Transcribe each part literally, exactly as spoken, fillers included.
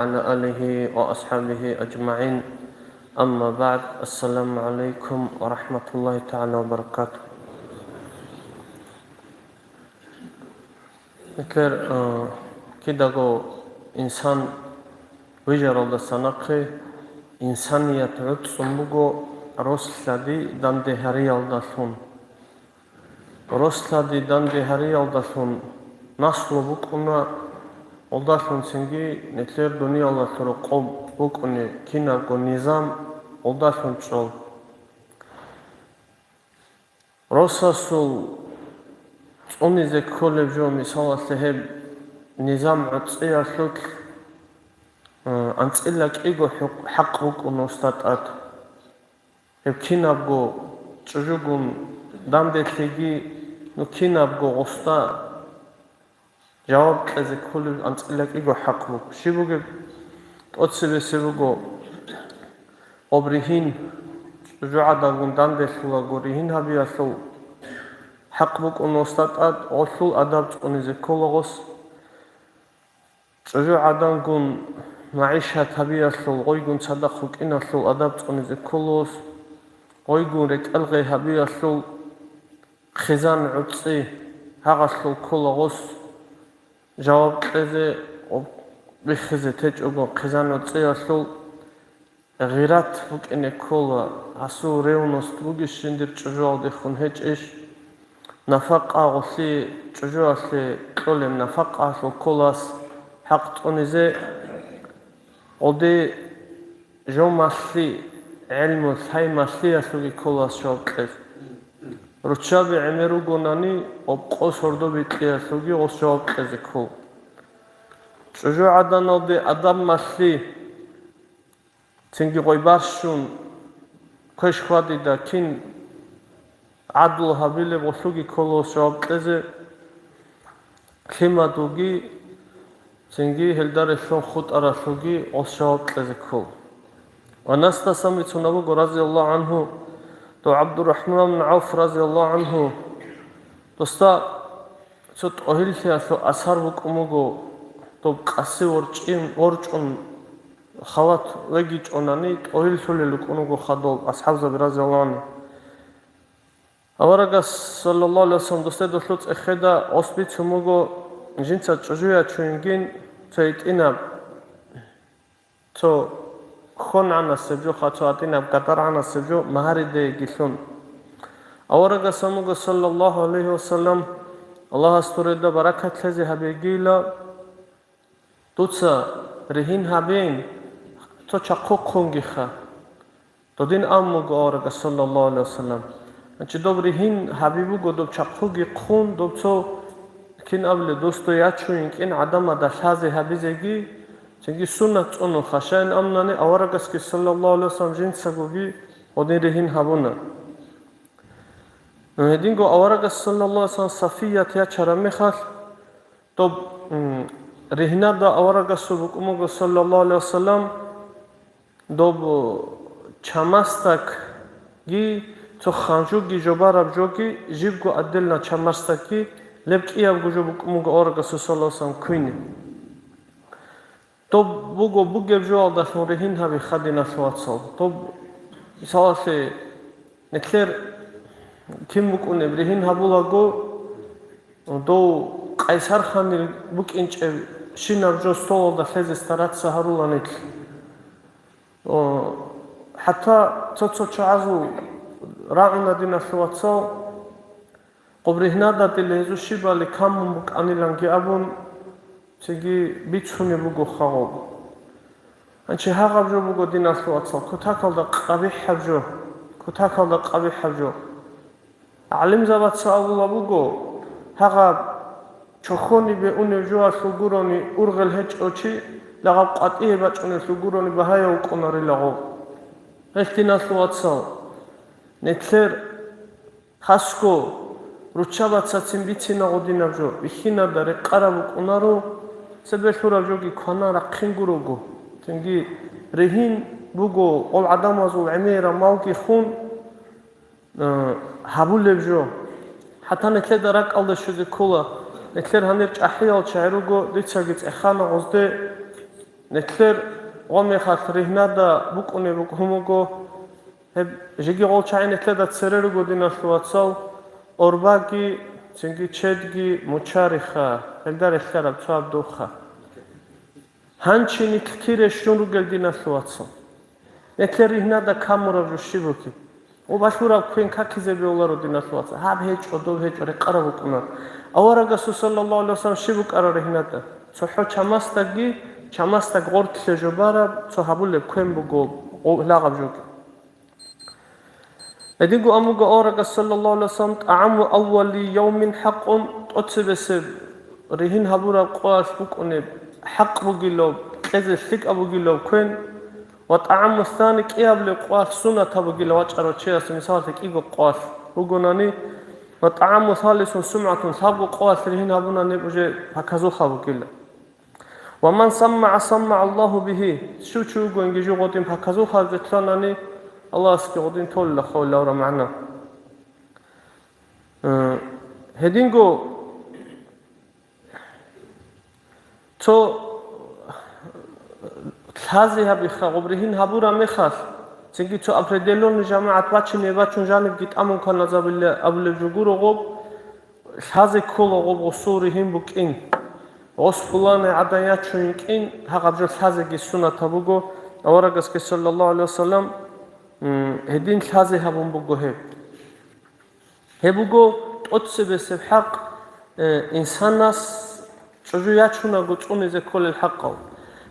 وعلى آله وأصحابه أجمعين. أما بعد، السلام عليكم ورحمة الله تعالى وبركاته. Нилъер, э, кидаго инсан вижаралдаса нахъе инсаният гӀуцӀцӀун буго рос-лъади данде гьариялдалъун. Рос-лъади данде гьариялдалъун наслу букӀуна, гьелдалъун цинги нилъер дуниялалъул рокъоб букӀунеб кинабго низам гьелдалъун чӀол. Росасул цӀунизе кколеб жо, мисалалъе, гьеб низам гӀуцӀиялъулъ, э, анцӀила кӀиго хӀукъ-, хӀакъ букӀуна гьесда тӀад. Гьеб кинабго чӀужугун данделъиги, ну, кинабго гьесда жаваб кьезе кколеб анцӀила кӀиго хӀакъ буго. Щиб бугеб? ТӀоцебесеб буго гьеб ригьин, чӀужугӀадангун данделъулаго ригьин гьабиялъул хӀакъ букӀуна гьесда тӀад, гьелъул адаб цӀунизе ккола гьес. ЧӀужугӀадангун магӀишат гьабиялъул, гьейгун цадахъ вукӀиналъул адаб цӀунизе ккола гьес, гьейгун рекӀел гъей гьабиялъул хъизан гӀуцӀи, гьагъалъул ккола гьес жаваб кьезе, биххизе течӀого хъизан гӀуцӀиялъул. Гъират букӀине ккола, гьесул ревность бугищ жиндир чӀужуялдехун гьечӀищ, нафакъа, гьелъие чӀужуялъе кьолеб нафакъаялъул ккола гьес хӀакъ цӀунизе, гьелде жо малъи, гӀелму лъай малъиялъулги ккола гьес жаваб кьезе. Руччаби гӀемер ругонани, гьеб къо сордо бикьиялъулги гьес жаваб кьезе ккола. ЧӀужугӀаданалде адаб малъи, цинги гъой барщун, квеш хьвадида кин гӀадлу гьабилеб гьелъулги ккола гьес жаваб кьезе, лъимадулги, цинги гьелда релълъун хутӀаралъулги гьес жаваб кьезе ккола. Анасдасан бицунеб буго, разияллагьу гӀангьу, дов ГӀабдуррахӀман ибн ГӀавф, разияллагьу гӀангьу, досда цо тӀогьиллъиялъул асар букӀун буго, доб къаси ворчӀин-, ворчӀун халат вегичӀонани, тӀогьиллъулел рукӀун руго хадуб асхӀабзаби, разияллагьу гӀангьу. Аварагас, саллаллагьу гӀалайгьи вассалам, досде долъул цӀехеда гьес бицун буго, жинца чӀужу ячунгин цо гьитӀинаб, цо хьон гӀанасеб жо, ха, цо гьитӀинаб гадар гӀанасеб жо магьариде йигелъун. Аварагас абун буго, саллаллагьу гӀалайгьи вассалам, Аллагьас дуреда баракат лъезе гьабегийила, дуца ригьин гьабеян, цо чахъу хъунгиха. Додин абун буго аварагас, саллаллагьу гӀалайгьи вассалам. Гьанчи доб ригьин гьаби буго, доб чахъуги хъун, доб цо, кин абулеб, досда ячун йикӀин гӀадамада лъазе гьабизеги, цинги суннат цӀунун хашайин амнани, аварагасги, саллаллагьу гӀалайгьи вассалам, жинцагоги гьодин ригьин гьабуна. Ну, гьединго аварагас, саллаллагьу гӀалайгьи вассалам, Сафият ячараб мехалъ, доб, м, ригьнада аварагасул букӀун буго, саллаллагьу гӀалайгьи вассалам, доб чамасдакги, цо ханжуги жо бараб жоги, жибго отдельно чамасдакги, леб кӀиябго жо букӀун буго аварагасул, саллаллагьу гӀалайгьи вассалам, куйни. Доб буго бугеб жоялдалъун ригьин гьаби, хадиналъул вацал. Доб, мисалалъе, нилъер кин букӀунеб ригьин гьабулаго, дов къайсар ханил букӀинчӀеб щинаб жо столалда лъезе стараться гьарула нилъ. О, хӀатта цо-цо чагӀазул рагӀуна, диналъул вацал, гьеб ригьнада дила гьезул щибали камун букӀаниланги абун, цинги бицунеб буго хадуб. Гьанчи гьагъаб жо буго, диналъул вацал, кутакалда къабихӀаб жо, кутакалда къабихӀаб жо. ГӀалимзабаца абулеб буго, гьагъаб чохьонибе унеб жоялъул гурони ургъел гьечӀев чи, лагъаб къватӀие бачӀунелъул гурони багьаяв вукӀунарилаго. Гьелъ, диналъул вацал, нилъер хасго руччабацацин бицинагъо динаб жо, бихьинарда рекъараб букӀунаро, цебе лъураб жоги кванан рахъин гурого. Цинги ригьин буго, гьел гӀадамазул гӀемераб малги хун, э, гьабулеб жо. ХӀатта нилъеда ракӀалде щвезе ккола, нилъер гьанир чӀахӀиял чагӀи руго, дицаги цӀехана гьезде, Нилъер гъомехалъ ригьнада букӀунеб букӀун буго, гьеб жеги гъол чагӀи нилъеда цере руго, диналъул вацал, орбаги, цинги чедги мучариха, гьелда релълъараб цо гьаб духа. Гьанчи нилъ кире щун ругел, диналъул вацал. Нилъер ригьнада камураб жо щиб бугеб? Гъоб балъураб квен какизе бегьуларо, диналъул вацал. Гьаб гьечӀо, доб гьечӀо, рекъараб букӀунаро. Аварагасул саллаллагьу гӀалайгьи вассалам щиб букӀараб ригьнада? ЦохӀо чамасдаги, чамасдаг гъортлъе жо бараб, цо гьабулеб квен буго, гъо-, лагъаб жоги. Гьединго абун буго аварагас саллаллагьу гӀалайгьи вассалам: «ТӀагӀаму аввали явмин хӀакъун», тӀоцебесеб ригьин гьабураб къоялъ букӀунеб хӀакъ бугилав, кьезе лъикӀаб бугилав квен, «ва тӀагӀаму сани», кӀиабилеб къоялъ суннатаб бугилав вачӀарав чиясе, мисалалъе, кӀиго къоялъ бугонани, «ва тӀагӀаму салисун сумгӀатун», лъабго къоялъ ригьин гьабунани уже показуха бугила. «Ва ман саммагӀа, саммагӀа Аллагьу бигьи», щив чи вугониги жо гъодин показуха гьабизе лъанани, Аллагьасги гъодин толила хъолилавра магӀна. Э, гьединго цо лъазе гьабиха, гъоб ригьин гьабураб мехалъ, цинги цо определённый жамагӀат бачине бачун жанибги тӀамун кваназабила абулеб жо гуро гъоб, лъазе ккола гъоб гъосул ригьин букӀин. Гъос пуланай гӀадан ячун йикӀин, гьагъаб жо лъазеги суннатаб буго, аварагасги, саллаллагьу гӀалайгьи вассалам, м, гьедин лъазе гьабун буго гьеб. Гьеб буго тӀоцебесеб хӀакъ, э, инсанас чӀужу ячунаго цӀунизе кколел хӀакъал.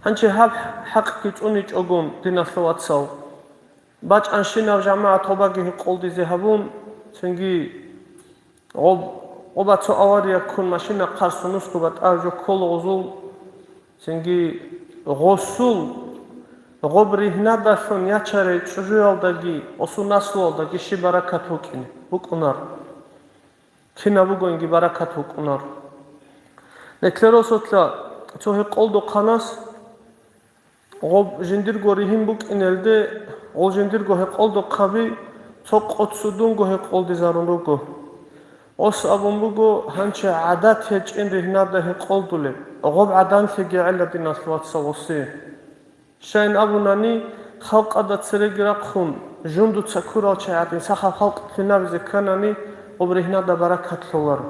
Гьанчи гьаб хӀакъги цӀуничӀогун, диналъул вацал, бачӀанщинаб жамагӀат гьобаги гьекъолдизе гьабун, цинги гъоб-, гъоба цо авария ккун машина хъарсунусго батӀараб жо ккола гъозул, цинги гъосул, гъоб ригьнадалъун ячарай чӀужуялдаги, гъосул наслуялдаги щиб баракат букӀине, букӀунар. Кинаб бугониги баракат букӀунар. Нилъер росулъа цо гьекъолдухъанас гъоб жиндирго ригьин букӀинелде, гъол жиндирго гьекъолдухъаби цо къоцу дунго гьекъолдизарун руго. Гъос абун буго, гьанчи гӀадат гьечӀин ригьнада гьекъолдулеб, гъоб гӀаданлъиги гӀела, диналъул вацал, гъосе. Щайин абунани, халкъалда цереги рахъун, жундуца ккурал чагӀи гӀадин сахаб халкъ кинабизе кканани, гъоб ригьнада баракат лъоларо.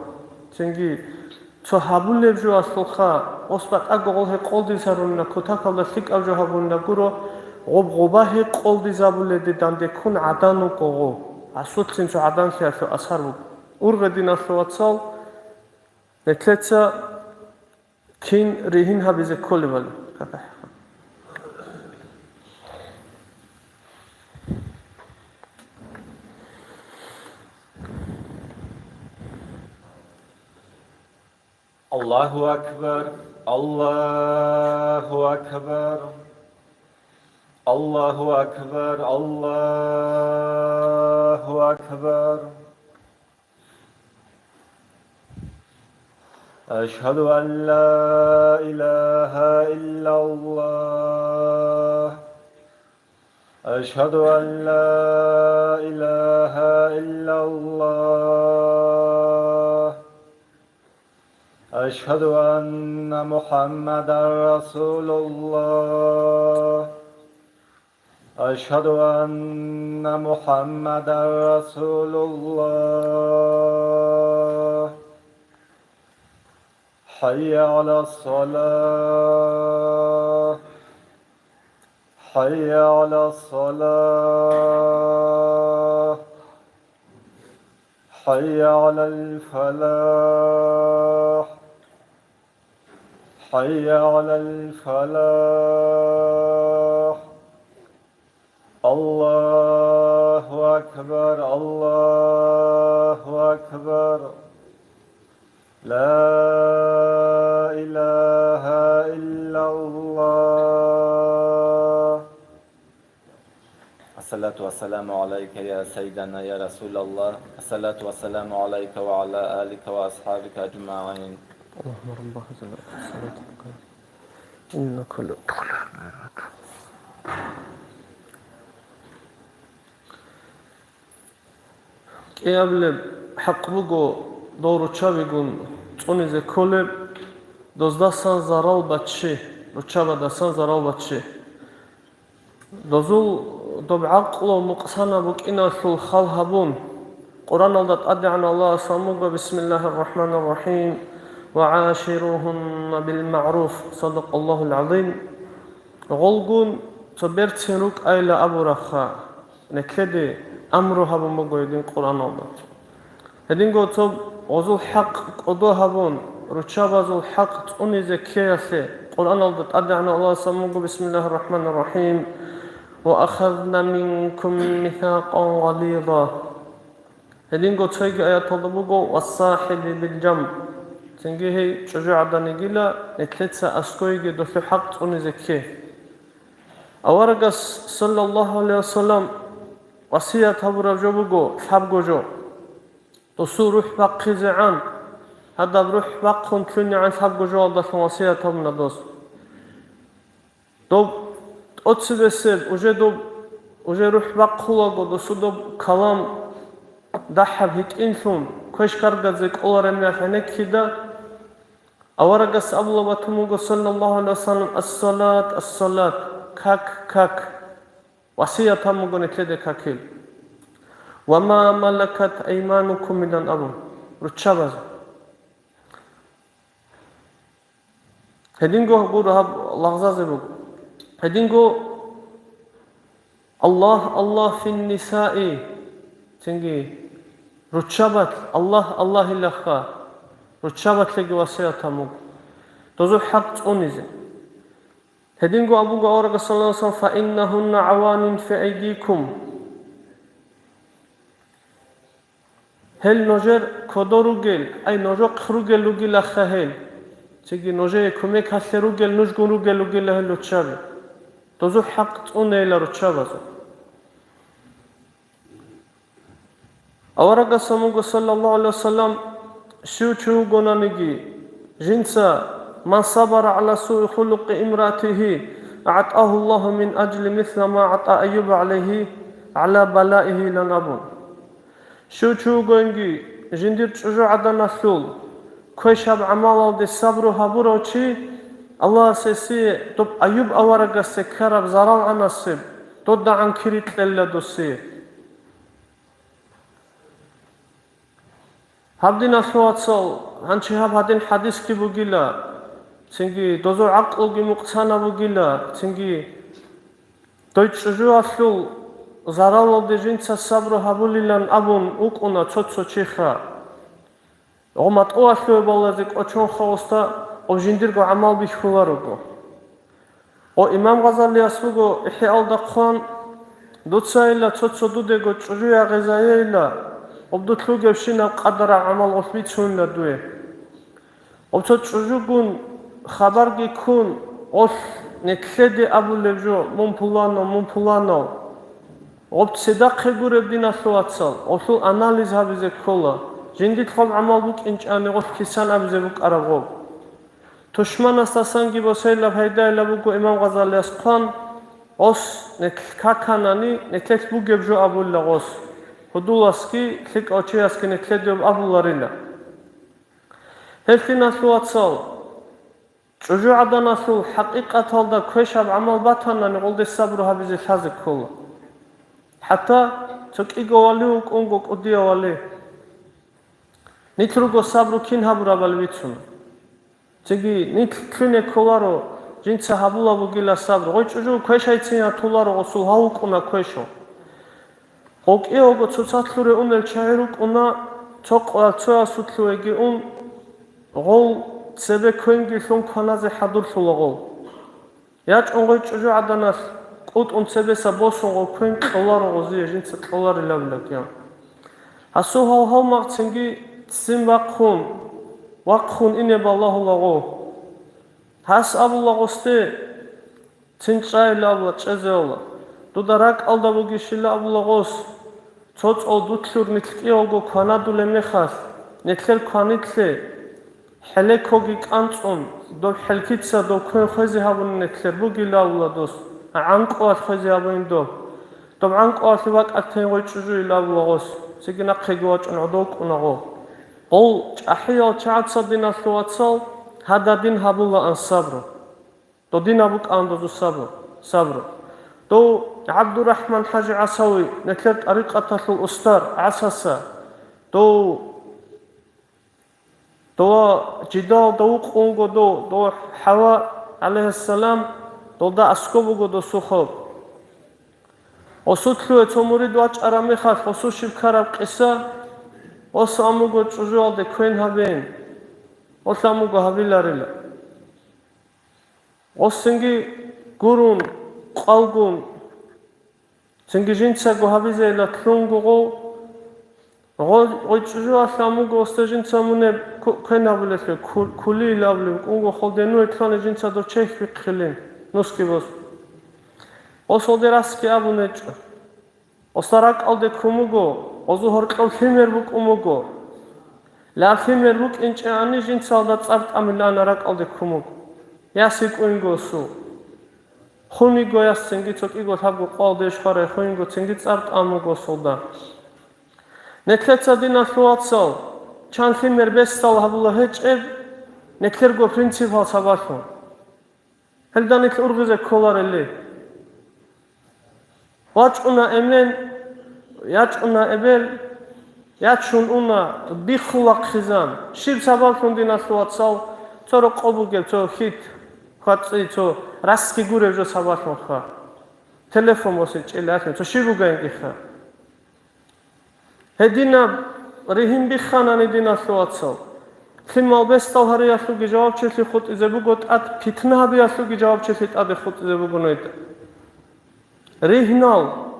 Цинги цо гьабулеб жоялъулха, гъос батӀаго гъол гьекъолдизарунна, кутакалда лъикӀаб жо гьабунна гуро, гъоб гъоба гьекъолдизабуледе дандеккун гӀадан вукӀо гъо. Гьасулъин цо гӀаданлъиялъул асар буго. Ургъе, диналъул вацал, нилъеца кин ригьин гьабизе кколебали. Аллагьу акбар, Аллагьу акбар, Аллагьу акбар, Аллагьу акбар. أشهد أن لا إله إلا الله. أشهد أن لا إله إلا الله. أشهد أن محمدا رسول الله. أشهد أن محمدا رسول الله. حي على الصلاة. حي على الصلاة. حي على الفلاح. حي على الفلاح. الله أكبر، الله أكبر. لا إله إلا الله. الصلاة والسلام عليك يا سيدنا يا رسول الله. الصلاة والسلام عليك وعلى آلك وأصحابك أجمعين. اللهم رب هذه الصلاة القائمة إنك لا تخلف الميعاد. КӀиабилеб хӀакъ буго дов руччабигун цӀунизе кколеб, доздасан зарал баччи. руччабадасан зарал баччи. Дозул доб гӀакълу мукъсанаб букӀиналъул хал гьабун, Къуръаналда тӀадегӀан Аллагьас амуго: «Бисмиллагьир рахӀманир рахӀим, ва гӀаширугьунна бил магӀруф». Садакъаллагьул гӀазим. Гъолгун цо берцин рукӀайилан абурабха, неклъеде амру гьабун буго гьедин Къуръаналда. Гьединго цо гъозул хӀакъ кӀодо гьабун, руччабазул хӀакъ цӀунизе ккеялъе Къуръаналда тӀадегӀан Аллагьас амуго: «Бисмиллагьир рахӀманир рахӀим, ва ахазна минкум мисакъан гъализа». Гьединго цойги аяталда буго: «Ва сахӀиби бил жанб». Цинги гьей чӀужугӀадан йигила, неклъеца аскӀойги долъул хӀакъ цӀунизе кке. Аварагас, саллаллагьу гӀалайгьи вассалам, васият гьабураб жо буго лъабго жо. Досул рухӀ бахъизегӀан, гьадаб рухӀ бахъун лъугӀинегӀан лъабго жоялдалъун васият гьабуна дос. Доб тӀоцебесеб, уже доб, уже рухӀ бахъулаго, досул доб калам дагьаб гьитӀинлъун, квеш каргадзе кӀолареб мехалъ гьенеккида, аварагас абулеб батун буго, саллаллагьу гӀалайгьи вассалам: «Ассалат, ассалат, как, как». Васият гьабун буго неклъеде какил. «Ва ма малакат айманукум», – илан абун, руччабазе. Гьединго гуро гьаб лагъзазе буго. Гьединго: «Аллагь, Аллагь фин нисаи», цинги: «Руччабат, Аллагь, Аллагьилаха», руччабатлъиги васият гьабун буго. Дозул хӀакъ цӀунизе. Гьединго абуго аварагас, саллаллагьу гӀалайгьи вассалам: «Фа иннагьунна гӀаванин фи айдикум». Гьел нужер кодо ругел, ай, нужехъ ругел ругилаха гьел. Цинги нужее кумек гьалъе ругел, нужгун ругел ругила гьел руччаби. Дозул хӀакъ цӀунейила руччабазул. Аварагас амуго, саллаллагьу гӀалайгьи вассалам, щив чи вугонаниги, жинца: «Ман сабара гӀала суи хулукъи имраатигьи, агӀтагьу Аллагьу мин ажри мисла ма агӀта Айюба гӀалайгьи, гӀала балаигьи», – илан абун. Щив чи вугониги, жиндир чӀужугӀаданалъул квешаб гӀамалалде сабру гьабурав чи, Аллагьас гьесие доб Айюб аварагасде ккараб зарал гӀанасеб додагӀан кири кьела досие. Гьаб, диналъул вацал, гьанчи гьаб гьадин хӀадисги бугила, цинги дозул гӀакълуги мукъсанаб бугила, цинги дой чӀужуялъул заралалде жинца сабру гьабулилан абун вукӀуна цо-цо чиха. Гъо матӀуялъуве балазе кӀочон хавуста гъо жиндирго гӀамал бихьуларого. О, имам Гъазалияс буго ИхӀяалда хъван: «Дуцайила цо-цо дудего чӀужуя гъезаейила, гъубдулъ ругебщинаб къадараб гӀамал гъолъ бицунила дуе». Гъуб цо чӀужугун хабарги ккун, гъолъ неклъеде абулеб жо: «Мун пуланав, мун пуланав». Гъуб цидахъе гуреб, диналъул вацал, гъолъул анализ гьабизе ккола, жиндилъ гъоб гӀамал букӀинчӀани гъолъ кисан абизе букӀараб гъоб. Тушманасдасанги босейилаб гьайдайилаб буго имам Гъазалияс хъван, гъос неклъ каканани, неклъелъ бугеб жо абулила гъос, гьудуласги лъикӀав чиясги неклъедиуб абуларила. Гьелъ, диналъул вацал, чӀужугӀаданалъул хӀакъикъаталда квешаб гӀамал батанани, гъолде сабру гьабизе лъазе ккола. ХӀатта цо кӀиго вали вукӀунго кӀудияв вали. Нилъ руго сабру кин гьабурабали бицун. Цинги нилъ лъуне кколаро, жинца гьабула бугила сабру. Гъой чӀужу квешайцин ятуларо, гъосул гьав вукӀуна квешав. Гъо кӀиявго цоцалъуре унел чагӀи рукӀуна, цо къоял цоясулъувеги ун, гъов цебе квенги лъун кваназе хӀадурлъула гъов. ЯчӀун гъой чӀужугӀаданалъ, кӀутӀун цебеса босун гъов квен кьоларо гъозие, жинца кьоларилавилан. Гьасул гьав-гьав магъцинги ццин бахъун, вахъун ине балагьула гъов. Гьас абула гъосде: «Цин чӀайилан абула, чӀезейила. Дуда ракӀалда бугищила», – абула гъос. Цо цӀол дутлъур нилъ кӀиявго кванадулеб мехалъ, нилъер кванилъе хӀелекоги кӀанцӀун, доб хӀелкица доб квен хвезе гьабунин нилъер бугила абула дос, гӀанкӀуялъ хвезе гьабунин доб. Доб гӀанкӀуялъе вакӀатейин гъой чӀужуила абула гъос, цинги нахъеги вачӀун гӀодов кӀуна гъо. Гъов чӀахӀиял чагӀаца, диналъул вацал, гьададин гьабулаан сабру. Додинаб букӀан дозу сабру, сабру. Дов ГӀабдурахӀман ХӀажи ГӀасави, нилъер тӀарикъаталъул устар ГӀасаса, дов, дова жидал дов вукъунго дов, дов ХӀава, гӀалайгьиссалам, долда аскӀоб буго досухъ. Гъосулъуве цо мурид вачӀараб мехалъ гъосул щиб ккараб къиса, гъос амуго чӀужуялде квен гьабеян, гъолъ амуго гьабиларила. Гъосинги гурун, къалгун, цинги жинцаго гьабизейила лъунгого, гъо-, гъой чӀужуялъ амуго гъосда жинца мунеб ку-, квен гьабулелъул, ку-, кулийл абулеб, кӀунго холденуе лъугьана жинца дов чехь бихъилин, нусги босун. Гъосолде расги абун гьечӀо. Гъосда ракӀалде ккун буго, гъозу гьоркьов лъимер букӀун буго. Ла лъимер букӀинчӀеани жинцалда цӀар тӀамилана ракӀалде ккун буго. Яс йикӀуинго гъосул. Хун йиго яс цинги цо кӀиго лъабго къоялда иш хварай хун йиго цинги цӀар тӀамун буго гъосулда. Нилъеца, диналъул вацал, чан лъимер бесдал гьабула гьечӀеб, нилъерго принципал сабаблъун. Гьелда нилъ ургъизе кколарели. ВачӀуна эмен, ячӀуна эбел, ячун уна, биххула хъизан. Щиб сабаблъун, диналъул вацал, цо рокъоб бугеб, цо хьит, хвацӀи, цо расги гуреб жо сабаблъунха. Телефон босичӀел алъун, цо щиб бугайингиха. Гьединаб ригьин бихханани, диналъул вацал, лъимал бесдал гьариялъулги жавабчилъи хутӀизе буго тӀад, питна гьабиялъулги жавабчилъи тӀаде хутӀизе буго нойда. Ригьнал,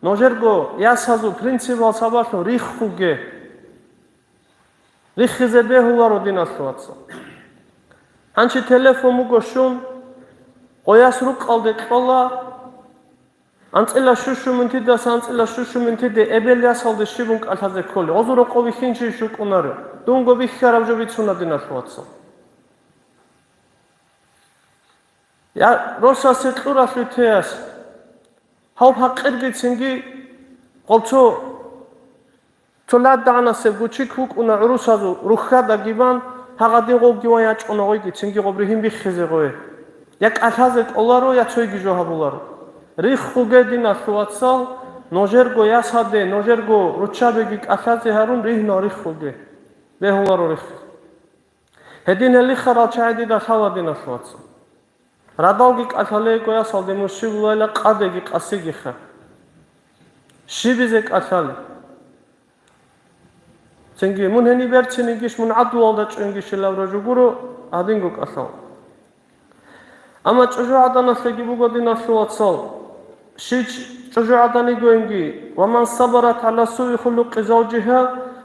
нужерго ясазул принципал сабаблъун риххуге. Риххизе бегьуларо, диналъул вацал. Гьанчи телефон буго щун, къояс рукъалде кьола, анцӀила щущу минтидаса анцӀила щущу минтиде эбел ясалде щибун кӀалъазе кколеб? Гъозул рокъов бихьинчи щукӀунаро. Дунго бихьараб жо бицуна, диналъул вацал. Я, росасе кьуралъуй теяс. Гьав пакъирги цинги гъоб цо Цо ладагӀанасеб гучик вукӀуна гӀурусазул рухьадаги бан, гьагъадин гъовги ван ячӀуна гъойги, цинги гъоб ригьин биххизе гъове. Я кӀалъазе кӀоларо, я цойги жо гьабуларо. Риххуге, диналъул вацал, нужерго ясаде, нужерго руччабиги кӀалъазе гьарун, ригьнал риххуге. Бегьуларо риххизе. Гьедин гьел риххарал чагӀи дида лъала, диналъул вацал. Радалги кӀалъалего ясалде мун щибулайила, къадеги къасигиха. Щибизе кӀалъалеб? Цинги, мун гьениб берцинигищ, мун гӀадлуялда чӀунгищилаб рожу гуро, гьадинго кӀалъал. Амма чӀужугӀаданалъеги буго, диналъул вацал, щив чӀужугӀадан йигоинги, «Ва ман сабарат гӀала суи хулукъи завжиха,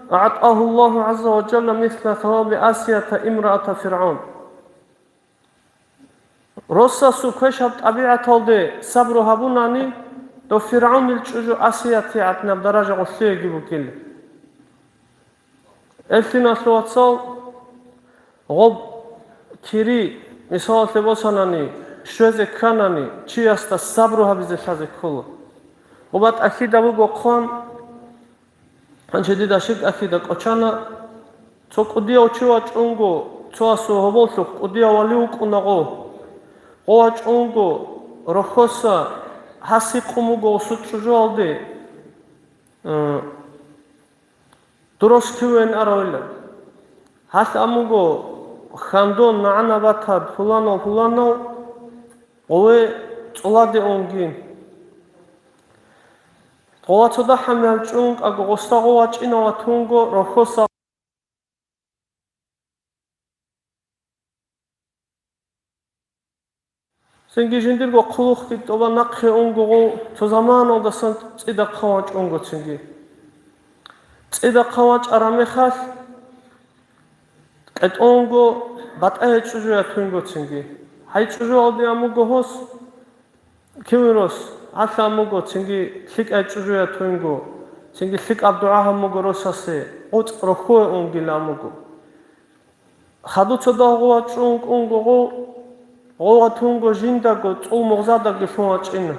агӀтӀагьу Аллагьу гӀазза ва жалла мисла саваби Асията имраата ФиргӀавн». Росасул квешаб тӀабигӀаталде сабру гьабунани, дов ФиргӀавнил чӀужу Асиятияб гӀадинаб даража гъолъиеги бугила. Элъиналъул вацал, гъоб кири, мисалалъе босанани, щвезе кканани, чиясда сабру гьабизе лъазе ккола. Гъоба тӀахьида буго хъван, гьанже дида щиб тӀахьида кӀочана, цо кӀудияв чи вачӀунго, цо асул гьоболлъухъ кӀудияв вали вукӀуна гъо. Гъо вачӀунго, рохьоса гьас гьикъун буго гъосул чӀужуялде, э, Дурос кивен аравила. Гьалъ амуго хьандон нагӀана батад пуланав-пуланав, гъове цӀуладе унгин. Гъова цо дагьаб мехалъ чӀункӀаго гъоста гъов вачӀинав ватунго рохьоса. Цинги жиндирго хъулухъги тӀоба нахъе унгого, цо заманалдасан цӀидахъа вачӀунго цинги. ЦӀидахъа вачӀараб мехалъ, къетӀонго батӀа гьечӀужу ятунго цинги. Гьай чӀужуялде амуго гьос, кивин рос, гьалъа амуго цинги лъикӀай чӀужу ятунго, цинги лъикӀаб дугӀа гьамуго росасе, гъоцӀ рохьое унгила амуго. Хадуца дагъула чӀун кӀунго гъо, гъо ватунго жиндаго цӀул мугъзадаги лъун вачӀина.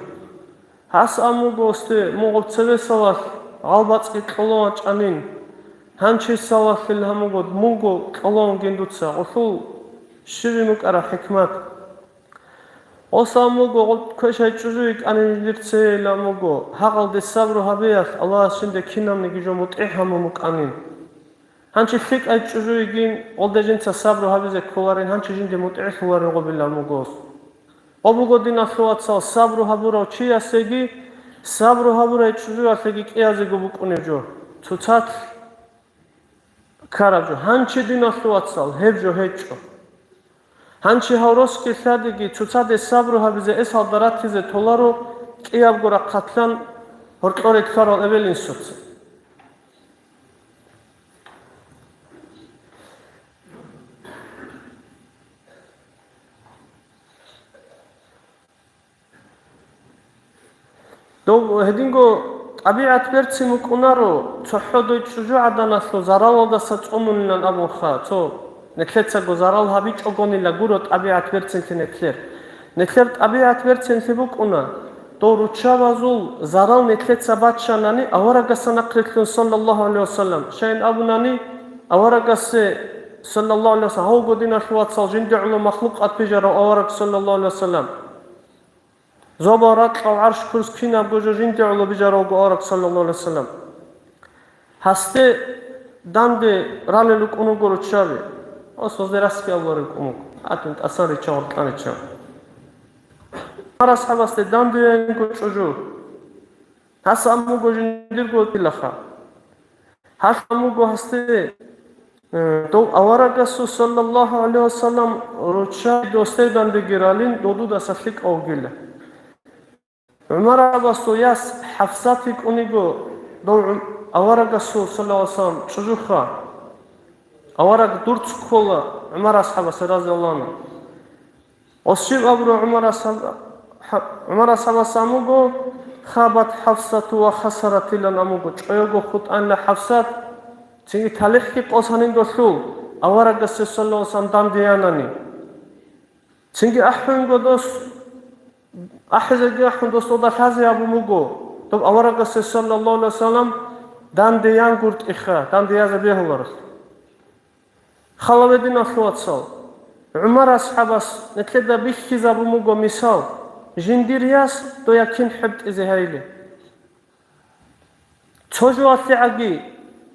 Гьас амуго осте мугъаб цебесалалъ гъалбацӀги кьоло вачӀанин. Гьанчесалалъил гьамуго мунго кьоло вунгин дуца гъулъул щибин букӀараб хӀикмат. Осал муго гъоб квешай чӀужу йикӀанин жидер цейилан муго, гьагъалде сабру гьабиялъ Аллагьас жинде кинабниги жо мутӀигӀ гьамун букӀанин. Гьанчи лъикӀай чӀужу йигин, гъолде жинца сабру гьабизе кколарин, гьанчи жинде мутӀигӀлъуларин гъобилан муго. Гъоб буго, диналъул вацал, сабру гьабурав чиясеги, сабру гьабурай чӀужуялъеги кӀиязего букӀунеб жо. Цоцалъ ккараб жо. Гьанчи, диналъул вацал, гьеб жо гьечӀо. Гьанчи гьав росги лъадиги цоцаде сабру гьабизе эсалда ратизе толаро кӀиябго рахъалъан гьоркьоре ккарал эбел-инсуца. Дов гьединго тӀабигӀат берцин букӀунаро, цохӀо дой чӀужугӀаданалъул заралалдаса цӀунунилан абунха, цо нилъецаго зарал гьабичӀогонила гуро тӀабигӀат берцинлъи нилъер. Нилъер тӀабигӀат берцинлъи букӀуна, дов руччабазул зарал нилъеца баччанани аварагасда нахърилълъун, саллаллагьу гӀалайгьи вассалам, щайин абунани, аварагасе, саллаллагьу гӀалайгьи вассалам, гьавго, диналъул вацал, жинде гӀоло махлукъат бижарав авараг, саллаллагьу гӀалайгьи вассалам. Зобал, ракьал, гӀарш, курс кинабго жо жинде гӀоло бижаравго авараг, саллаллагьу гӀалайгьи вассалам. Гьасде данде ралел рукӀун вуго руччаби. Ос гьазде расги абуларел рукӀун вуго. ГьатӀин тӀасан ричча, гъоркьан ричча. Гьар асхӀабасде данде яйнго чӀужу. Гьас ам вуго жиндирго тилаха. Гьалъ ам вуго гьасде, э, дов аварагасул, саллаллагьу гӀалайгьи вассалам, руччаби досдедан дегиралин, додудаса лъикӀав вугила. ГӀумар асхӀабасул яс ХӀафсат йикӀуниго, дов гӀум-, аварагасул, саллаллагьу гӀалайгьи вассалам, чӀужуха. Авараг дурц ккола ГӀумар асхӀабасе, разияллагьу гӀангьу. Гъос щиб абураб ГӀумар асхӀаб-, ХӀа-, ГӀумар асхӀабас ам вуго, «Хабат ХӀафсату ва хасарат», илан ам вуго, чӀого хутӀанила ХӀафсат, цинги талихӀги къосанин долъул, аварагасе, саллаллагьу гӀалайгьи вассалам, данде янани. Цинги ахӀунго дос, ахӀизеги ахӀун, дос дода лъазе абун буго, доб аварагасе, саллаллагьу гӀалайгьи вассалам, данде янгуртӀиха, данде язе бегьуларелъ. Хал гьабе, диналъул вацал, ГӀумар асхӀабас нилъеда бихьизабун буго мисал, жиндир яс дой якин хӀебтӀизе гьайилан. Цо жоялъегӀаги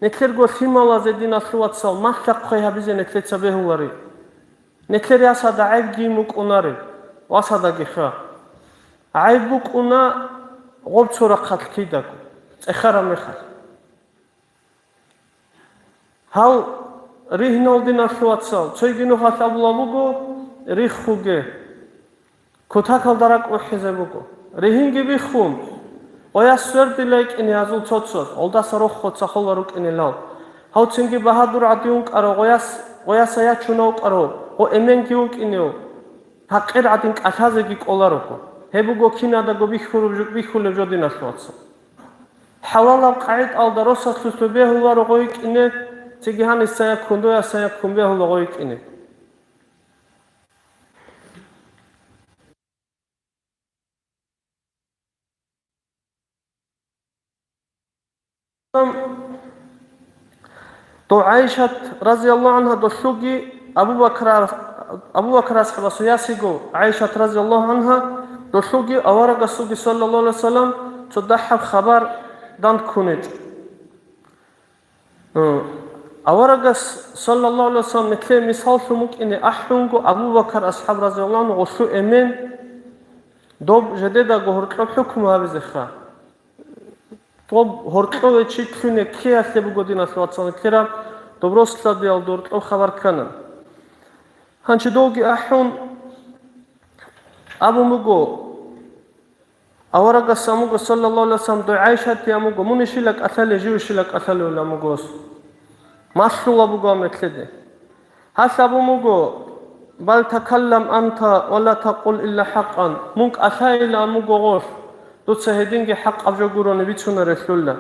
нилъерго лъималазе, диналъул вацал, малъа-хъвей гьабизе нилъеца бегьулари. Нилъер ясада гӀайбги букӀунаре, васадагиха. ГӀайб букӀуна гъоб цо рахъалъ кидаго, цӀехараб мехалъ. Гьал ригьнал, диналъул вацал, цоги нухалъ абулаб буго, риххуге, кутакалда ракӀ ухӀизе буго. Ригьинги биххун, гъояс свердила йикӀине гьазул цо-цо, гъолдаса рохго цахолла рукӀинелал. Гьав цинги багьадур гӀадин вукӀарав гъояс, гъояса ячуна вукӀарав, гъо эменги вукӀинев, гьакъир гӀадин кӀалъазеги кӀоларого. Гьеб буго кинадаго бихьулеб жо, бихьулеб жо, диналъул вацал. ХӀалалаб къагӀидаялда росасулъе бегьуларо гъой йикӀине, цинги гьаниса яккун, дояса яккун бегьула гъой йикӀине. Дов ГӀайшат, разияллагьу гӀангьа, долъуги Абу Бакр, Абу Бакр асхӀабасул ясиго ГӀайшат, разияллагьу гӀангьа, долъуги аварагасулги, саллаллагьу гӀалайгьи вассалам, цо дагьаб хабар данде ккун гьечӀо. Аварагас, саллаллагьу гӀалайгьи вассалам, нилъее мисаллъун букӀине ахӀунго, Абу Бакр асхӀаб, разияллагьу гӀангьу, гъолъу эмен, доб жидедаго гьоркьоб хӀукму гьабизеха. Доб гьоркьове чи лъугьине ккеялъе буго, диналъул вацал, нилъераб доб рос-лъадиялда гьоркьоб хабар ккана. Гьанчи довги ахӀун абун буго, аварагас ам вуго, саллаллагьу гӀалайгьи вассалам, дой ГӀайшатие ам вуго, мун ишила кӀалъалев, жив ишила кӀалъалевилан ам вуго. Малъула буго ам гьелъеде. Гьалъ абун буго, «Бал такаллам анта ва ла такъул илла хӀакъан», мун кӀалъайилан ам вуго гъолъ, дуца гьединги хӀакъаб жо гурони бицунарелъулла.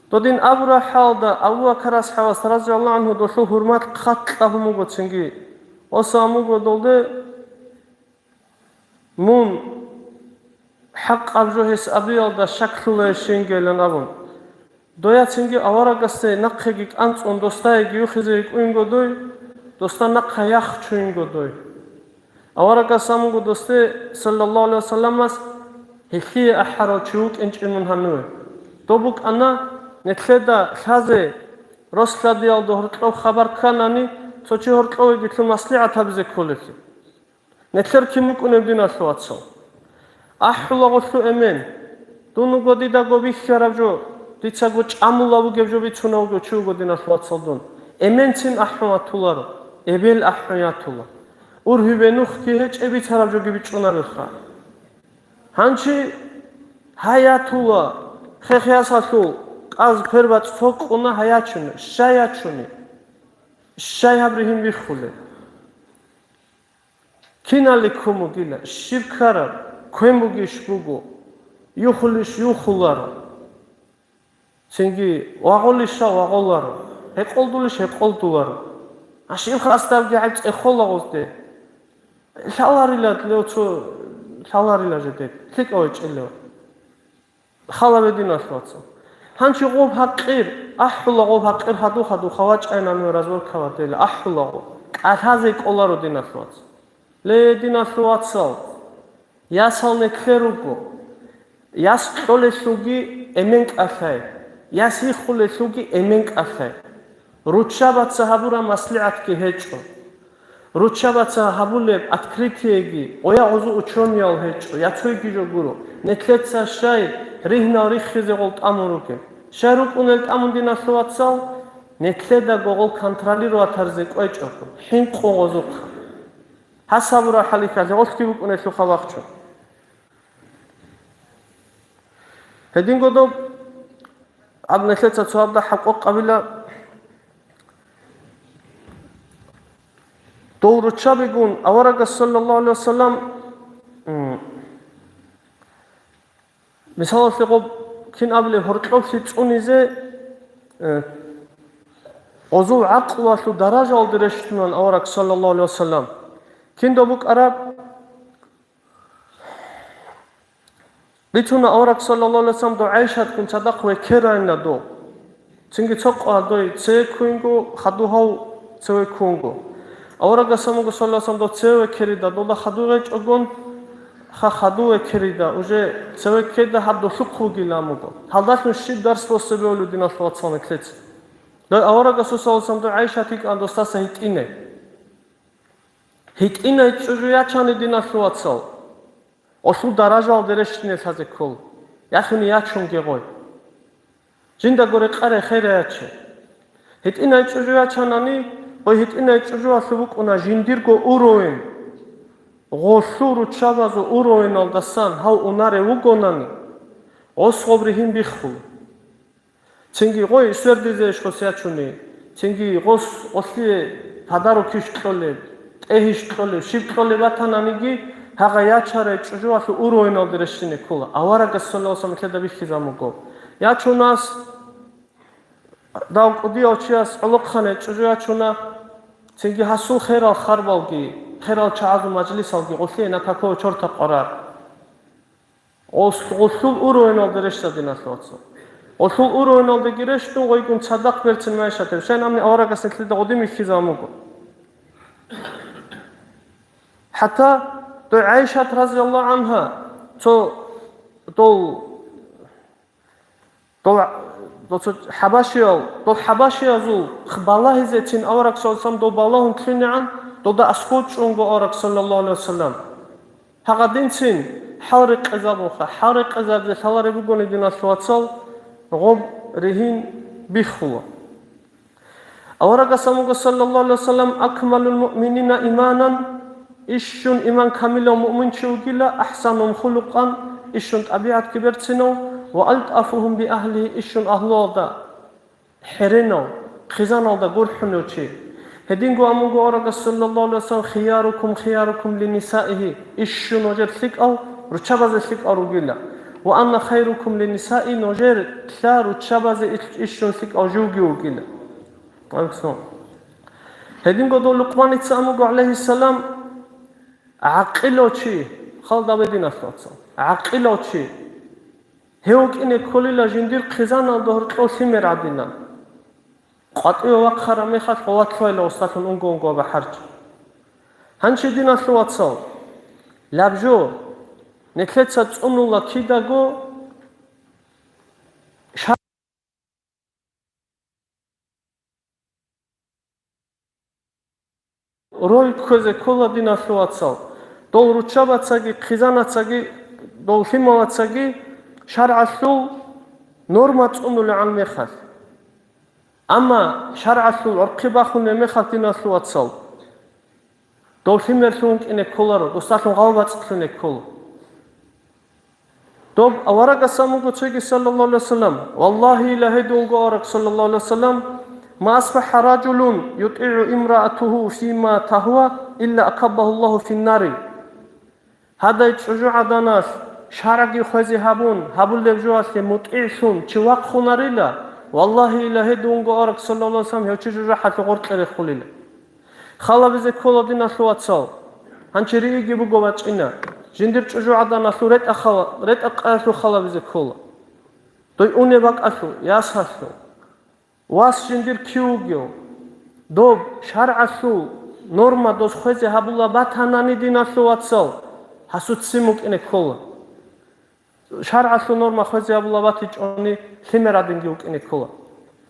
Додин абураб хӀалда Абу Бакр асхӀабас, разияллагьу гӀангьу, долъул гьурмат хъат-, кьабун буго цинги. Оса ам вуго долде, мун хӀакъаб жо гьес абиялда щаклъулайищинги илан абун. Дояцинги аварагасде нахъеги кӀанцӀун досдаеги юхизе йикӀуинго дой, досда нахъа яхчуинго дой. Аварагас амуго досде, саллаллагьу гӀалайгьи вассаламас, гьелъие ахӀарав чи вукӀинчӀин мун гьаниве. Доб букӀана, нилъеда лъазе рос-лъадиялда гьоркьоб хабар кканани, цо чи гьоркьовеги лъун маслигӀат гьабизе кколелъи. Нилъер кин вукӀунеб, диналъул вацал? АхӀулагъулъу эмен. Дун вуго дидаго бихьараб жо, дицаго чӀамулав вугеб жо бицунав вугев чи вуго, диналъул вацал, дун. Эменцин ахӀун ватуларо, эбел ахӀун ятула. Ургьибе нухги гьечӀеб бицараб жоги бичӀчӀунарелха. Гьанчи гьай ятула, хехеясалъул кӀаз квербацӀ цо кьуна, гьай ячуни, щай ячуни? Щай гьаб ригьин биххулеб? Киналли ккун бугила, щиб ккараб, квен бугищ буго, юхулищ юхуларо. Цинги вагъулища вагъуларо, гьекъолдулищ гьекъолдуларо. А щиб хасдабги гӀайб цӀехола гъозде. Лъаларила лев цо, лъаларила жедет, лъикӀав гьечӀелев. Халабе, диналъул вацал. Гьанчи гъоб гьакъир, ахӀула гъоб гьакъир гьадур-гьадур хавачӀайна мугьразбор кавадела, ахӀула гъоб. КӀалъазе кӀоларо, диналъул вацал. Ле, диналъул вацал, ясал неклъер руго. Яс кьолелъулги эмен кӀалъай, яс йиххулелъулги эмен кӀалъай. Руччабаца гьабураб маслигӀатги гьечӀо. Руччабаца гьабулеб открытиеги, къоя гъозу учёниял гьечӀо, я цойги жо гуро, нетлъеца щай ригьнал риххизе гъол тӀамун ругел. Щай рукӀунел тӀамун, диналъул вацал? Нетлъедаго гъол контролировать гьаризе кӀвечӀого, хӀинкъун гъозухъа. Гьас гьабурал хӀалихьалъе гъолъги букӀунелъулха вахчун. Гьединго доб, аб нилъеца цо гьаб дагьаб къокъабила, дол руччабигун аварагас, саллаллагьу гӀалайгьи вассалам, м, мисалалъе гъоб кин абулеб, гьоркьоблъи цӀунизе, э, гъозул гӀакълуялъул даражаялде рещтӀунан авараг, саллаллагьу гӀалайгьи вассалам. Кин доб букӀараб? Бицуна авараг, саллаллагьу гӀалайгьи вассалам, дов ГӀайшатгун цадахъ векерайна дов. Цинги цо къо гьадой цеве ккунго, хадув гьав цеве ккунго. Аварагас амуго, саллаллагьу гӀалайгьи вассалам, дов цеве векерида, дов хадув гьечӀогун, ха хадув векерида, уже цеве ккеда гьаб долъухъ вугилан буго. Гьалдалъун щиб дарс босебе гьулев, диналъул вацал, нетлъеца? Дов аварагасул, саллаллагьу гӀалайгьи вассалам, дов ГӀайшат йикӀан досдаса гьитӀине. ГьитӀинай чӀужу ячани, диналъул вацал, гъолъул даражаялде рещтӀине лъазе ккол, яхъуни ячунге гъой. Жиндаго рекъа рехере яче. ГьитӀинай чӀужу ячанани, гъой гьитӀинай чӀужуялъул букӀуна жиндирго уровень. Гъолъул руччабазул уровеналдасан гьав унарев вугонани, гъос гъоб ригьин биххула. Цинги гъой свердизейищ гъос ячуни, цинги гъос гъолъие подарокищ кьолеб, тӀегьищ кьолеб, щиб кьолеб батананиги, гьагъа ячарай чӀужуялъул уровеналде рещтӀине ккола. Аварагас, саллаллагьу гӀалайгьи вассалам, нилъеда бихьизабун буго. Ячунас, дав кӀудияв чияс гӀолохъанай чӀужу ячуна, цинги гьасул херал харбалги, херал чагӀазул мажлисалги гъолъие на какого чёрта къварар. Гъос-, гъолъул уровеналде рещтӀа, диналъул вацал. Гъолъул уровеналдеги рещтӀун, гъойгун цадахъ берцин майшатев. Щайин абуни аварагас нилъеда гъодин вихьизабун буго. ХӀатта дой ГӀайшат, разияллагьу гӀангьа, цо дол, дол, дол цо хӀабашиял, дол хӀабашиязул балагьизецин авараг, саллаллагьу гӀалайгьи вассалам, дол балагьун лъугӀинегӀан, долда аскӀов чӀунго авараг, саллаллагьу гӀалайгьи вассалам. Гьагъадинцин хӀалрекъезабунха, хӀалрекъезабизе лъалареб бугони, диналъул вацал, гъоб ригьин биххула. Аварагас амуго, саллаллагьу гӀалайгьи вассалам, акмалул муъминина иманан, ищун иман камилав муъминчи вугила, ахсанухум хулукъан, ищун тӀабигӀатги берцинав, ва алтӀафухум биагьлигьи, ищун агьлуялда хӀеренав, хъизаналда гурхӀунев чи. Гьединго амуго аварагас, саллаллагьу гӀалайгьи вассалам, хиярукум хиярукум линисаигьи, ищун нужер лъикӀав руччабазе лъикӀав ругила. Ва анна хайрукум линисаи, нужерла руччабазе ил-, ищун лъикӀав живги вугила. Гьединго дов Лукъманица амуго, гӀалайгьиссалам, гӀакъилав чи, халда бединалъул вацал, гӀакъилав чи, гьев вукӀине кколила жиндир хъизаналда гьоркьов лъимер гӀадинан. КъватӀиве вахъараб мехалъ гъоватлъугьайла усталъун унго-унго бахӀарчи. Гьанчи, диналъул вацал, лабжо, нилъеца цӀунула кидаго ша-, роль кквезе ккола, диналъул вацал. Дол руччабацаги, хъизанацаги, дол лъималацаги шаргӀалъул норма цӀунулегӀан мехалъ. Амма шаргӀалъул гӀорхъи бахунеб мехалъ, диналъул вацал, дов лъимерлъун вукӀине кколаро, досдалъун гъалбацӀлъуне ккола. Доб аварагасан вуго цоги, саллаллаху гӀалайгьи вассалам, валлагьи, илагьи дунго авараг, саллаллаху гӀалайгьи вассалам, ма асбахӀа ражулун ютӀигӀу имраатуху фима тагьва илла акаббагьу Аллагьу финнари. Гьадай чӀужугӀаданалъ шаргӀги хвезе гьабун, гьабулеб жоялъе мутӀигӀлъун чи вахъунарила, валлагьи, илагьи дунго авараг, саллаллаху гӀалайгьи вассалам, гьев чи жужахӀалъув гъоркье рехулила. Халабизе ккола, диналъул вацал. Гьанчи рииги буго бачӀина. Жиндир чӀужугӀаданалъул ретӀа хала-, ретӀа-къаялъул халабизе ккола. Дой унеб бакӀалъул, ясалъул. Вас жиндир кив вугев? Доб шаргӀалъул норма дос хвезе гьабула батанани, диналъул вацал, гьасуццин букӀине ккола. ШаргӀалъул норма хвезе гьабула батичӀони, лъимер гӀадинги вукӀине ккола.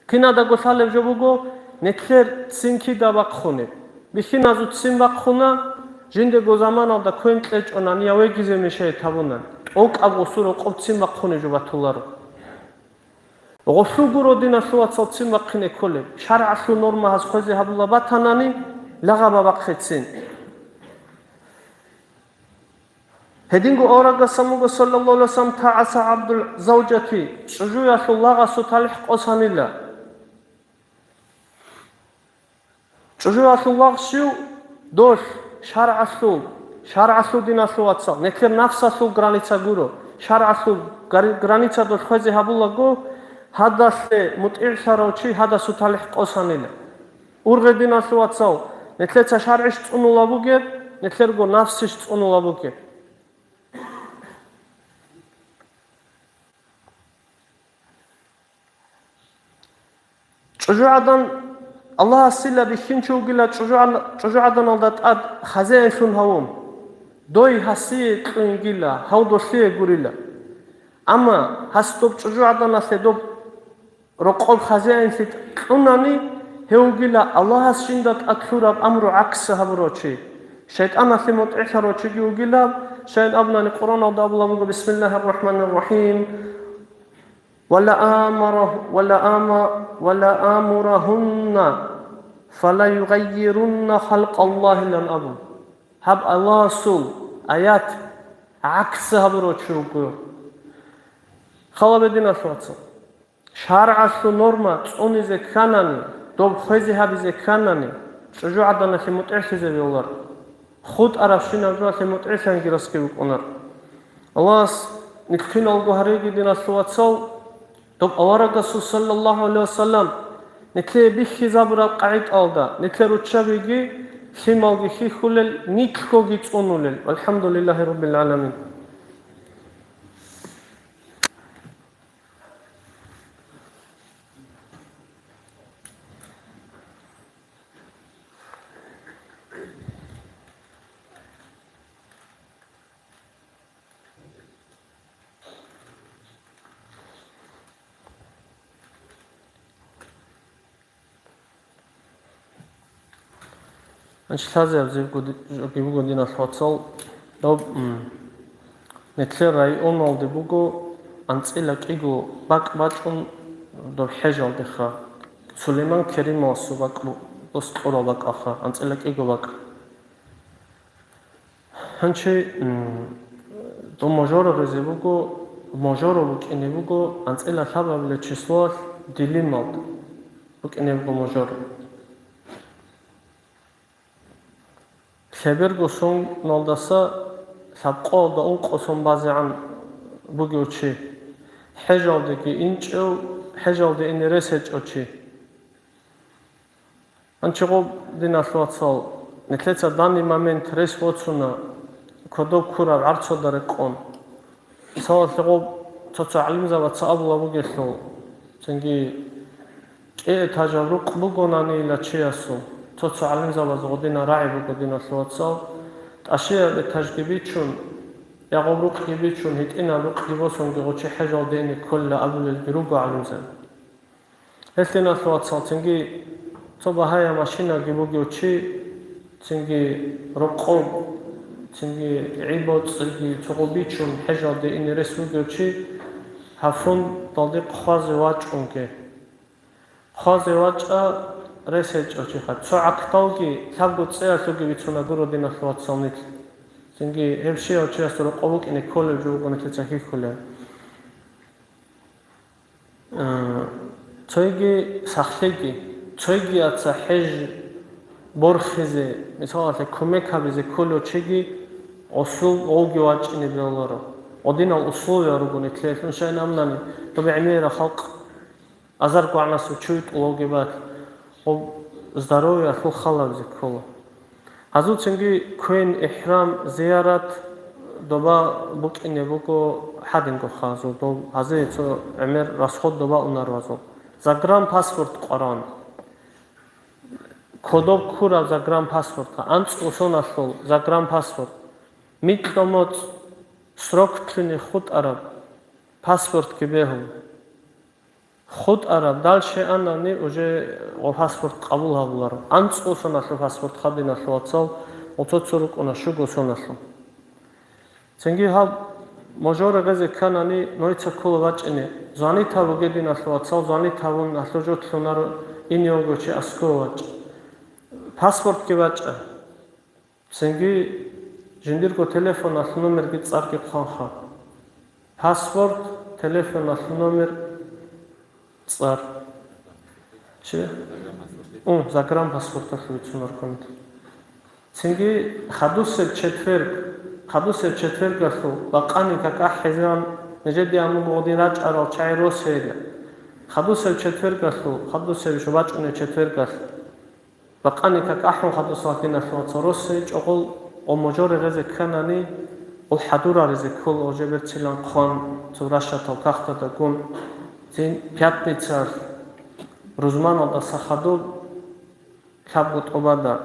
Кинадаго лъалеб жо буго, нилъер ццин кида бахъунеб. Бихьиназул ццин бахъуна, жиндего заманалда квен кьечӀонани я вегизе мешает гьабунани, тӀокӀаб гъусул рокъоб ццин бахъунеб жо батуларо. Гъолъул гуро, диналъул вацал, ццин бахъине кколеб. ШаргӀалъул норма гьас хвезе гьабула батанани, лагъаба бахъецин. Гьединго аварагасан вуго, саллаллаху гӀалайгьи вассалам, тагӀаса гӀабдул завжати, чӀужуялъул лагъасул талихӀ къосанила. ЧӀужуялъул лагъ щив? Долъ, шаргӀалъул, шаргӀалъул, диналъул вацал, нилъер нафсалъул граница гуро, шаргӀалъул гар-, граница долъ хвезе гьабулаго, гьадалъе мутӀигӀлъарав чи гьадасул талихӀ къосанила. Ургъе, диналъул вацал, нилъеца шаргӀищ цӀунула бугеб, нилъерго нафсищ цӀунула бугеб. ЧӀужугӀадан, Аллагьасила бихьинчи вугила чӀужугӀан-, чӀужугӀаданалда тӀад хазеинлъун гьавун. Дой гьасие кьунгила, гьав долъие гурила. Амма гьас доб чӀужугӀаданалъе доб рокъоб хазеинлъи кьунани, гьев вугила Аллагьас жинда тӀад лъураб амру гӀакс гьабурав чи. ШайтӀаналъе мутӀигӀлъарав чиги вугила, щайин абунани Къуръаналда абулаб буго: «Бисмиллагьир рахӀманир рахӀим. Ва ла амарагь-, ва ла ама-, ва ла амурагьунна, фа ла югъаййирунна халкъаллагьи», — лан абун. Гьаб Аллагьасул аят гӀакс гьабурав чи вуго. Халабе, диналъул вацал. ШаргӀалъул норма цӀунизе кканани, доб хвезе гьабизе кканани, чӀужугӀаданалъе мутӀигӀлъизе бегьулар. ХутӀарабщинаб жоялъе мутӀигӀлъанги расги букӀунар. Аллагьас нилъ киналго гьареги, диналъул вацал, доб аварагасул, саллаллагьу гӀалайгьи вассалам, нилъее бихьизабураб къагӀидаялда, нилъер руччабиги лъималги хьихьулел, нилъгоги цӀунулел. ВалхӀамдулиллагьи раббил гӀаламин. Анчлъазаб жоги буго, диналъул вацал, доб, м, нилъер районалде буго анцӀила кӀиго бакӀ бачӀун доб хӀежалдеха, Сулейман Керимовасул бакӀ бу-, дос кьурал бакӀалха, анцӀила кӀиго бакӀ. Гьанчи, м, доб можоро гъизе буго, можоро букӀине буго анцӀила лъабабилеб числоялъ Делималда букӀине буго можоро. Лъеберго соналдаса лъабкъоялда ункъо сон базегӀан бугев чи, хӀежалдеги инчӀев, хӀежалде ине рес гьечӀев чи. Анчи гъоб, диналъул вацал, нилъеца данный момент рес боцуна кодоб ккураб гӀарцуда рекъон. Мисалалъе гъоб цо-цо гӀалимзабаца абулаб бугелъул, цинги кӀиэтажаб рукъ бугонанила чиясул, Цо-цо гӀалимзабаз гъодинал рагӀи буго, диналъул вацал, тӀашияб этажги бичун, ягъуб рукъги бичун, гьитӀинаб рукъги босунги гъочи хӀежалде ине кколила абулелги руго гӀалимзаби. Гьелъ, диналъул вацал, цинги цо багьаяб машинаги бугев чи, цинги рокъоб, цинги гӀи-боцӀиги цо гъоб бичун хӀежалде ине рес бугев чи, гьафундалде хъвазе вачӀунги. Хъвазе вачӀа, рес гьечӀев чиха. Цо гӀахьалги лъабго цӀеялъулги бицуна гуро, диналъул вацал, нилъ. Цинги гьеб щияв чиясда рокъов вукӀине кколеб жо буго нилъеца хьихьулеб. Э, цойги сахлъиги, цойгияца хӀеж борхизе, мисалалъе, кумек гьабизе кколев чиги гъосул гъовги вачӀине бегьуларо. Гъодинал условия руго нилъеялъ, нуша инамнани, доба гӀемерал халкъ азар гвагӀнасул чуй тӀулавги бат, гъоб здоровьялъул халабизе ккола. Гьазуцинги квен, ихӀрам, зиярат доба букӀине буго гьадингоха, гьазул доб гьазие цо гӀемер расход доба унар вазул. Загранпаспорт къваран. Кодоб ккураб загранпаспорт, анцӀго соналъул загранпаспорт. Микьа моцӀ, срок лъугьине хутӀараб паспортги бегьул. ХутӀараб, дальше анани уже гъо паспорт къабул гьабуларо. АнцӀго соналъул паспорт хадиналъул вацал, гъо цо-цо рукӀуна щуго соналъул. Цинги гьаб можора гъезе кканани, нойца ккола бачӀине. Звонит гьабуге, диналъул вацал, звонит гьабун, гьалъул жо лъунаро, ине вуго чи аскӀов вачӀа. Паспортги бачӀа. Цинги жиндирго телефоналъул номерги цӀарги хъванха. Паспорт, телефоналъул номер, цӀар. Чи? Ун, загранпаспорталъул бицунаркунд. Цинги хадусеб четверг, хадусеб четвергалъул бакъани какахӀезан, нижеде амуго гъодин рачӀарал чагӀи росейила. Хадусеб четвергалъул, хадусеб жо бачӀунеб четвергалъ. Бакъани какахӀун хадусал, диналъул вацал, росей чӀогъол гъо можора гъезе кканани, гъо хӀадураризе ккола уже берцилан хъван цо рашатал кагътадагун, цин пятницалъ рузманалдаса хадуб лъабго тӀубада,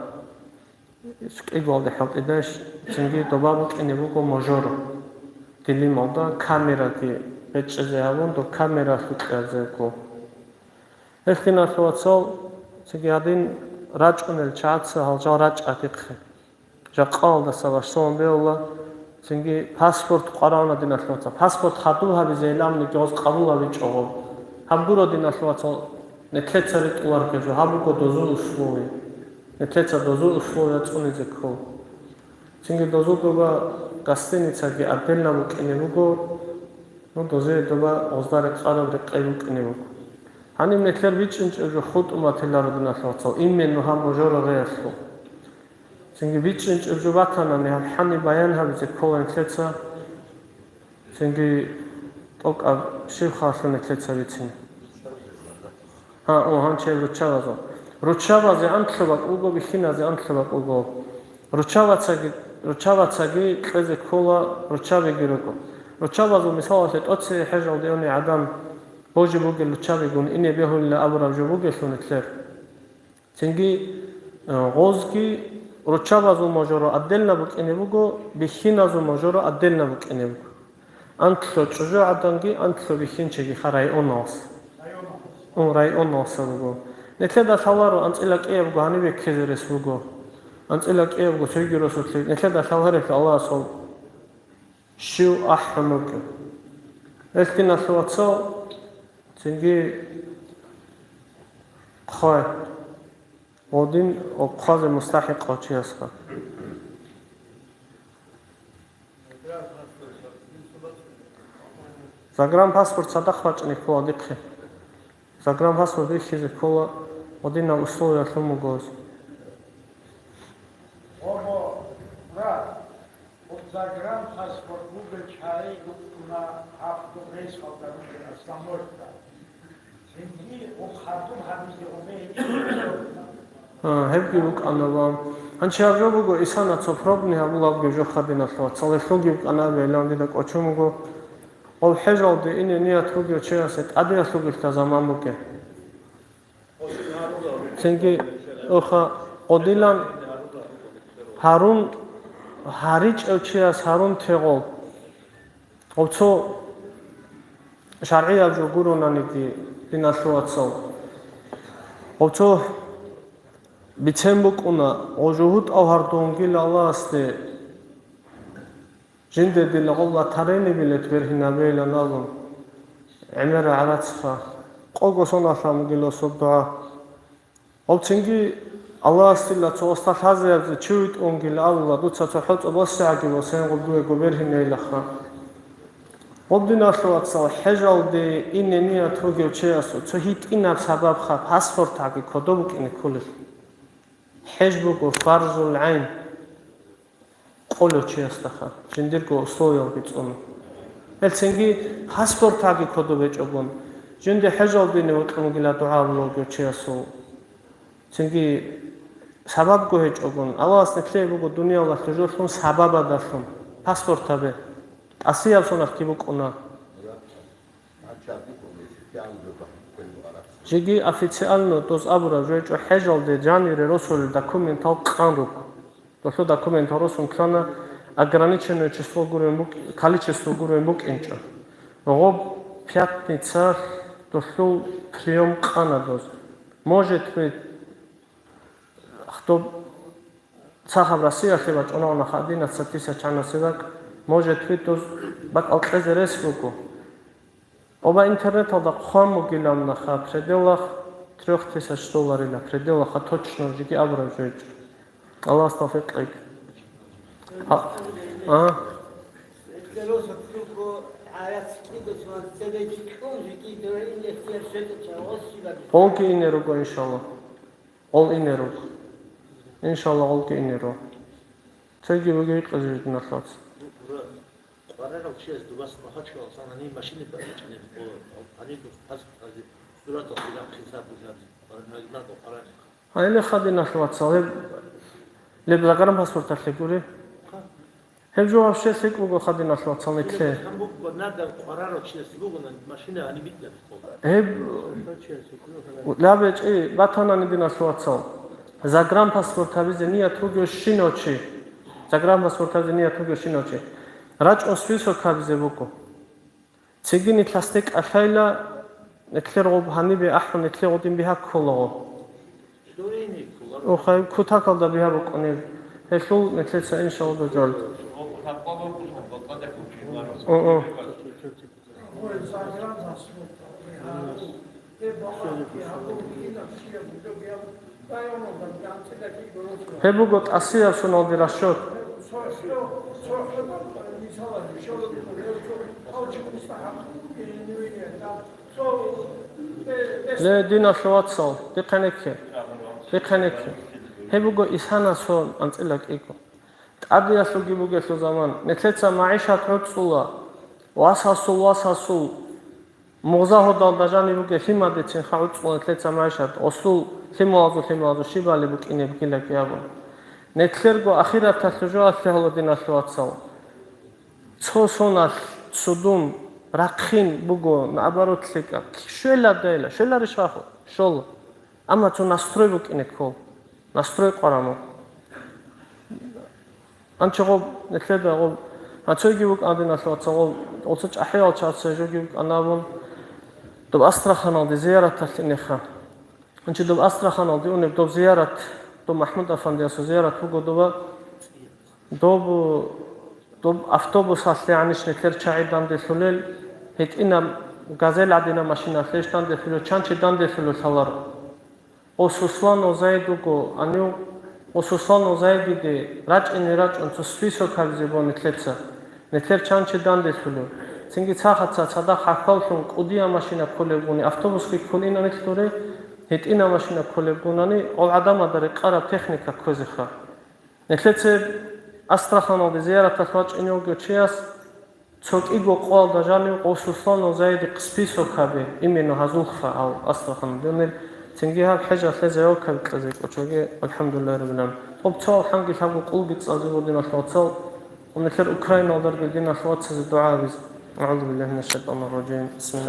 кӀиголде хӀалтӀидеш, цинги доба букӀине буго можора. Дилималда камераги бечӀчӀизе гьабун, доб камералъ кьезе ккола. Гьелъ, диналъул вацал, цинги гьадин рачӀунел чагӀаца гьал жал рачӀа дихъе. Жакъаялдаса башалъун бегьула, цинги паспорт къварагьуна, диналъул вацал. Паспорт хадуб гьабизе иламниги гъоз къабул гьабичӀого. Гьаб гуро, диналъул вацал, нилъеца ритӀулареб жо, гьаб буго дозул условия. Нилъеца дозул условия цӀунизе ккола. Цинги дозул доба гостиницаги отдельно букӀине буго, ну, дозие доба гъозда рекъараб рекъей букӀине буго. Гьаниб нилъер бичӀчӀинчӀеб жо хутӀун батиларо, диналъул вацал, именно гьаб можора гъеялъул. Цинги бичӀчӀинчӀеб жо батанани, гьаб хӀани баян гьабизе ккола нилъеца. Цинги тӀокӀаб щиб халлъун нилъеца бицине. Гьа, о, гьанчи гьеб руччабазул. Руччабазе анлъаб бакӀ буго, бихьиназе анлъаб бакӀ буго. Руччабацаги, руччабацаги кьезе ккола, руччабиги руго. Руччабазул, мисалалъе, тӀоцебе хӀежалде уни гӀадан божи бугел руччабигун ине бегьулила абураб жо бугелъул нилъер. Цинги, э, гъозги руччабазул можора отдельно букӀине буго, бихьиназул можора отдельно букӀине буго. Анлъго чӀужугӀаданги анлъго бихьинчигиха районалъ. Ун, районалъа буго. Нилъеда лъаларо анцӀила кӀиябго гьаниб беккизе рес буго. АнцӀила кӀиябго цоги росулъи. Нилъеда лъаларелъул Аллагьасул щив ахӀун вукӀин. Гьелъ, диналъул вацал, цинги хъвай. Гъодин хъвазе мустахӀикъав чиясха. Загранпаспорт цадахъ бачӀине ккола дихъе. Загранпаспорт бихьизе ккола, гъодинаб условиялъун буго гьес. Загранпаспорт бугел чагӀи рукӀуна гьаб гъезалда ругел остановка. Цинги гъоб хадуб гьабизе гъобе гьечӀо. А, гьебги букӀана ва гьанчи гьаб жо буго, исана цо пробный гьабулабги жо хадиналъ ва цалихълъуги букӀана абе, илан дида кӀочун буго. Гъоб хӀежалде ине ният бугев чиясе тӀадиялъугилъа заман бугеб. Цинги, оха, Къодилан гьарун, гьаричӀев чияс гьарун тегъол. Гъоб цо шаргӀияб жо гуронаниги, диналъул вацал. Гъоб цо бицен букӀуна, гъо жугьутӀав гьардунгил Аллагьасде жинде дила гъоб латарени билет бергьинабейилан абун, гӀемера гӀарацха, къого соналъ амугила соб дугӀа. Гъоб цинги Аллагьасила цо оста лъазаябзе чи витӀунгил абула, дуца цо хӀоцӀо босигӀаги босен гъоб дуего бергьинейилаха. Гъоб, диналъул вацал, хӀежалде ине ният вугев чиясул цо гьитӀинаб сабабха паспортаги кодоб букӀине кколел. ХӀеж буго фарзул гӀайн. Къолев чиясдаха, жиндирго условиялги цӀуна. Гьелцинги паспортаги кодоб гьечӀогун, жинде хӀежалдене вокьун вугила дугӀа абулев чиясул. Цинги сабабго гьечӀогун, Аллагьас нилъее буго дуниялалъул жолъун сабабадалъун, паспортабе, тӀасияб соналъги букӀуна. Жеги официально доз абураб жойчӀо хӀежалде жанире росулел документал къан руго. Долъул документал росун ккана, ограниченное число гурен букӀ-, количество гурен букӀинчӀо. Гъоб пятницалъ долъул приём къана доз. Может быть, хто цахаб Россиялъе бачӀунагӀуна ха одиннадцать тысяч гьанасе бакӀ, может быть, доз бакӀал кьезе рес буго. Оба интернеталда хъван бугилан наха пределах трёх тысяч долларила, пределаха точно жеги абураб жойчӀо. Аллагьас тавфикъ кьеги. А? А? Гъолги ине руго, иншалла. Гъол ине руго. Иншалла, гъолги ине руго. Цоги бугеб икъазе жидиналъ вац. Къварарав чияс дубас Махачкалалъан гьанив машина бачӀинеб, гьанив духъ паспортазе суратал хилаб хисаб бугеб, къварарав. Гьайли хадиналъ вацал, гьеб, леб загранпаспорталъе гури. Гьеб жо вообще лъикӀ буго хадиналъ вацал нитлъе. Гьеб лаб гьечӀи батанани диналъ вацал. Загранпаспорт гьабизе ният вугев щинав чи. Загранпаспорт гьабизе ният вугев щинав чи. РачӀун список гьабизе буго. Цинги нилъасде кӀалъайла, нилъер гъоб гьанибе ахӀун, нилъер гъодин бигьа кколаго. Ухай кутакалда бигьа букӀунеб. Гьелъул нилъеца иншаллагь дожал. О-о. Гьеб буго тӀасияб соналде расчет. Ле, диналъул вацал, дихъе нехъе. Дихъе нехъе. Гьеб буго исана сон анцӀила кӀиго. ТӀадеялъулги бугелъул заман. Нилъеца магӀишат гӀуцӀула. Васасул, васасул. Мугъза гьодалда жаниб бугеб лъимадецин ха гӀуцӀула нилъеца магӀишат, гъосул лъималазул, лъималазул щибали букӀинеб гилаги абун. Нилъерго ахираталъул жоялъе гьало, диналъул вацал. Цо соналъ цудун рахъин буго, наоборот, лъикӀаб. Щвела дайла, щвеларищ аху? Щола. Амма цо настрой букӀине ккол. Настрой къвараму. Анча гъоб, нилъеда гъоб, анцоги вукӀан диналъ вацал гъоб, оцо чӀахӀиял чаца жоги вукӀан абун, доб Астраханалде зияраталъе неха. Анча доб Астраханалде унеб доб зиярат, доб МахӀмуд-афандиясул зиярат буго доба, доб, доб автобусалъе гьаниш нилъер чагӀи данделъулел, гьитӀинаб газел гӀадинаб машиналъе данделъулел, чанчи данделъулел лъаларо. Осуслан Озаид вуго, гьанив Осуслан Озаидиде рачӀине рачӀун цо список гьабизе бо нилъеца. Нилъер чанчи данделъулев. Цинги цахаца цадахъ гӀахьаллъун кӀудияв машина кколебгуни, автобусги ккун ина нилъ дуре, гьитӀинав машина кколебгунани, гъол гӀадамазда рекъараб техника кквезеха. Нилъеца Астраханалде зияраталъ вачӀине вугев чияс цо кӀиго къоялда жанив Осуслан Озаидихъ список гьабе, именно гьазулха гьав Астраханалде унел, цинги гьаб хӀежалъе заявка бикьазе кӀочоге, алхӀамдулиллагьи раббил гӀаламин. Тоб цо алхӀамги лъабго къулги цӀазе буго диналъ вацал, ва нилъер Украиналдарги диналъ вацазе дугӀа гьабизе. АгӀузу биллагьи минаш шайтӀанир ражим. Бисмиллагь.